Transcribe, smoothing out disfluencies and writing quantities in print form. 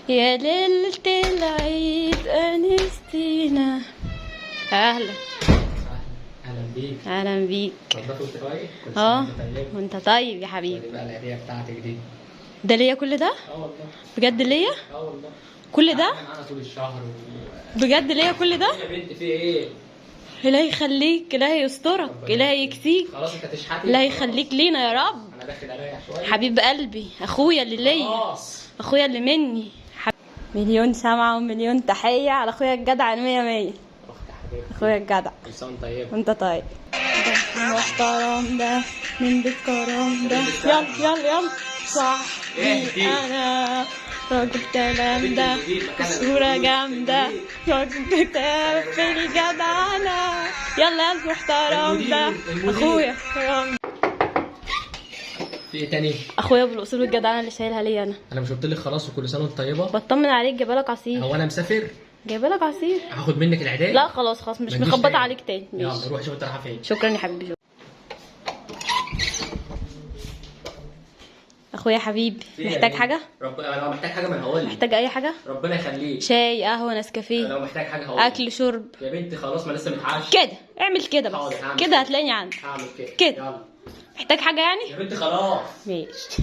يا ليلة العيد أنستينا. أهلا. اهلا بيك. أهلا بيك. اتفضلي وانت طيب. كل سنة اه وانت طيب. وانت طيب يا حبيبي. خدي بقى الهدية بتاعتك دي. ده ليا كل ده؟ اه والله. بجد ليا؟ اه والله. كل ده؟ قاعدة معانا طول الشهر بجد ليا كل ده؟ يا بنت في ايه؟ إلهي يخليك، إلهي يسترك، إلهي يكسيك، خلاص انت تشحتي. إلهي يخليك لينا يا رب. انا داخل اريح شوية. حبيب قلبي، اخويا اللي ليا، خلاص. اخويا اللي مني. مليون شمعة ومليون تحية على اخويا الجدع المية مية. اخت حبيبتي. اخويا الجدع. كل سنة وانت طيب. وانت طيب. ده المحترم ده من بيت كرم ده. يلا يلا يلا. صاحبي انا راجل تمام ده، صورة جامدة، راجل كتاب في الجدعنة. يلا يا المحترم ده، اخويا. في ايه تاني؟ اخويا بالاصول والجدعنة اللي شايلها ليا انا. انا مش قلت لك خلاص وكل سنة وانت طيبة؟ بطمن عليك، جايبالك عصير. هو انا مسافر؟ جايبالك عصير. هاخد منك العيديه؟ لا خلاص خلاص، مش ما تجيش مخبطه تاني. عليك تاني. يلا ماشي. روح شوف انت رايحة فين. شكرا يا حبيبي، شكرا. اخويا حبيبي، في إيه يا محتاج بنت؟ حاجة؟ ربنا لو محتاج حاجة ما انا هقول لك. محتاج اي حاجة؟ ربنا يخليك. شاي، قهوة، نسكافيه، لو محتاج حاجة هقول لك. اكل، شرب. يا بنتي خلاص ما لسه متعشي. كده اعمل كده بس. حاضر، هعمل كده كده. هتلاقيني عندك. هعمل كده. كده. يلا محتاج حاجة يعني؟ يا بنتي خلاص. ماشي.